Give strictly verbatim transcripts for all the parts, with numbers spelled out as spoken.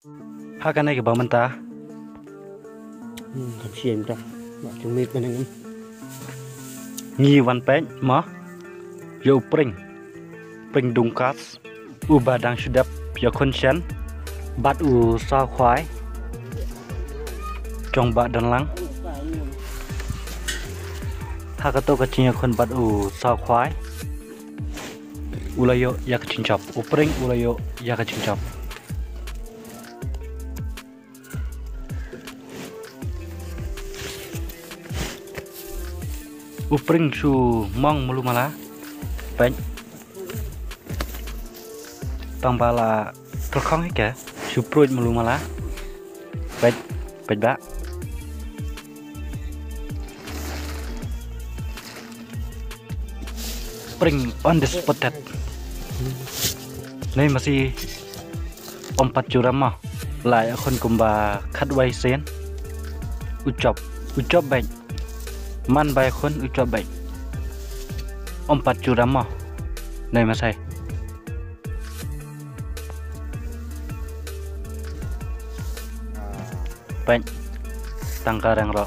Ha kane kaba mynta. Hmm, kam shiem ta. Ba jong me kane ngam. Ngi wan peit mo. Ïa u pring. Pring dungkas. Uba dang shu dep ïakhun shen. Bad u saw khwai. Jong ba don lang. Ha kato ka jingïakhun bad u saw khwai. U la ïoh ïa ka jingjop. U pring u la ïoh ïa ka jingjop. U pring shu mong malu mala. Peit. Tang ba la kyrkhong hi ke shu pruid malu mala. Peit, peit ba. Pring on the spotted. Nei masi. Ym pat ju ram mo. Lai ïakhun kumba khatwei sien. U jop, u jop beit. Man ba ïakhun u jop beit. Ym pat ju ram mo. Nei masai. Peit. Tang ka reng ro.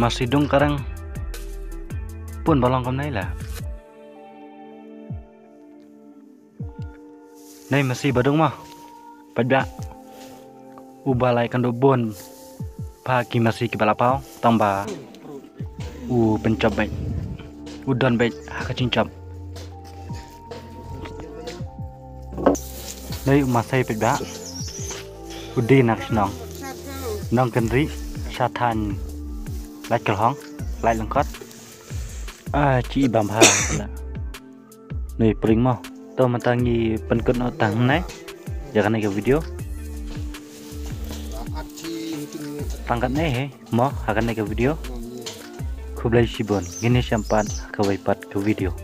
Masi dung ka reng. Pun ba long kam nei la. Nei masi ba dung mo. Peit ba. Uba lai kan do bun. Ba ki masi kiba la paw tang ba. U pynjop beit. U don beit ha ka jingjop. Nei u masai peit ba. U dei na ka shnong. Nongkynrih sha thaiñ Laitkylhong, Laitlyngkot. Ah, chi i bam ha. Nei pring mo. To mynta ngi pynkut noh tang ne. Ïa kane ka video. Tang katne hi mo ha kane ka video. Khublei shibun. Ngin ïa shem pat ha kawei pat ka video.